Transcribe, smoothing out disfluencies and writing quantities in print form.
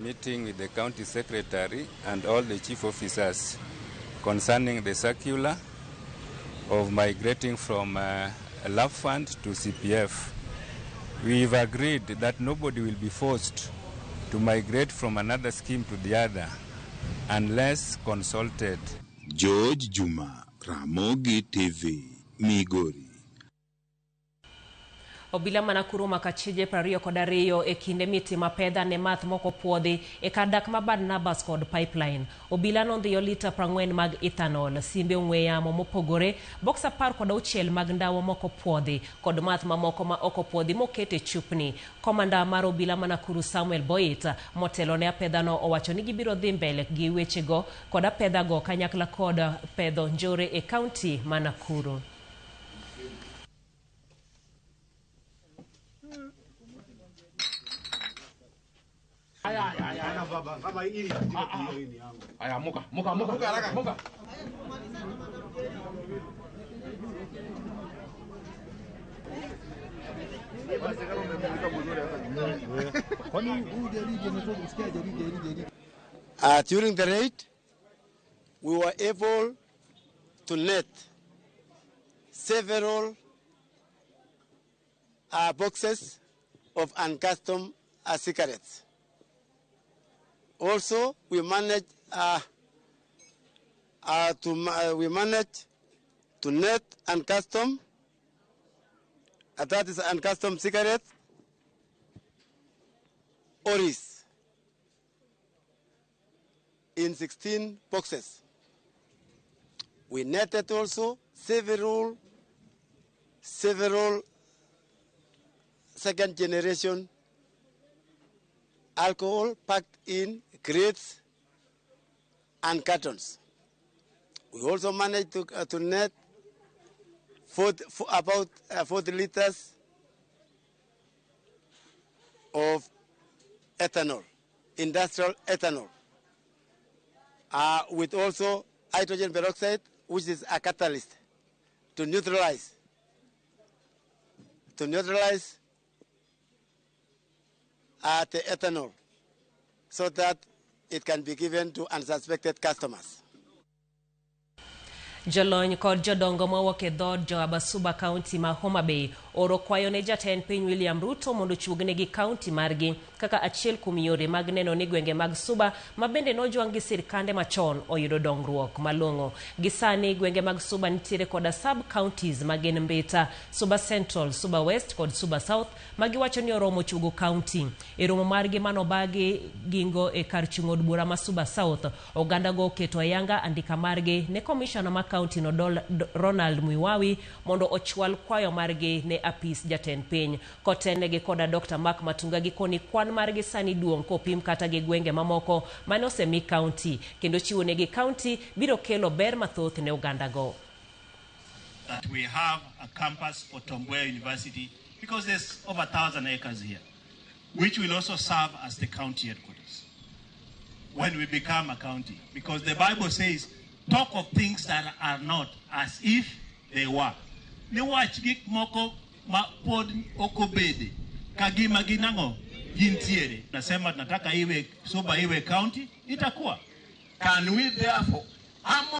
Meeting with the county secretary and all the chief officers concerning the circular of migrating from LAPFUND to CPF. We've agreed that nobody will be forced to migrate from another scheme to the other unless consulted. George Juma, Ramogi TV, Migori. Obila ma Nakuru omako achije 22 e kinde mitimo apedha ne math mokopuodhi e kar dak ma Barnabas kod Pipeline. Obila nondhiyo lita 40 mag ethanol, simbe ong'we yamo mopogore, box 16 mag ndawa mokopuodhi kod math mamoko ma ok opuodhi moket e chupni. Komanda mar obila ma Nakuru Samuel Boit motelo ne apedhano owacho ni gibiro dhi mbele gi wechego kod apedhago kanyakla kod pedho njore e kaunti ma Nakuru. During the raid, we were able to net several boxes of uncustomed cigarettes. Also, we managed to net uncustomed, that is uncustomed cigarettes, oris, in 16 boxes. We netted also several second generation alcohol packed in crates and cartons. We also managed to net about 40 liters of ethanol, industrial ethanol, with also hydrogen peroxide, which is a catalyst to neutralize the ethanol so that it can be given to unsuspected customers. Jolony kod jodongo mawuok e dhood jo Abasuba kaunti ma Homa Bay oro kwayo ne jatend piny William Ruto mondo ochuognegi kaunti margi kaka achiel kuom yore mag neno ni gwenge mag Suba ma bende nojwang' gi sirkande machon oyudo dongruok malong'o. Gi sani gwenge mag Suba nitiere koda sub counties magin Mbita, Suba Central, Suba West kod Suba South magiwacho ni oromo chuogo kaunti. E romo margi manobagi gingo e kar chung' od bura ma Suba South, oganda go oketo ayanga andika margi ne komishona ma kaunti no Ronald Mwiwawi mondo ochwal kwayo margi ne apis jatend piny. Kotenegi koda Dr. Mark Matunga gikoni kwan margi sani duong' kopim kata gi gwenge mamoko mane osemi kaunti kendo chiwo negi kaunti biro kelo ber mathoth ne oganda go. That we have a campus for Tom Mboya University because there's over 1,000 acres here, which will also serve as the county headquarters when we become a county. Because the Bible says, talk of things that are not as if they were. Ni wach gik moko ma pod ok obede ka gima ginang'o gintiere. Nasema tunataka iwe Suba iwe county, itakuwa. Can we therefore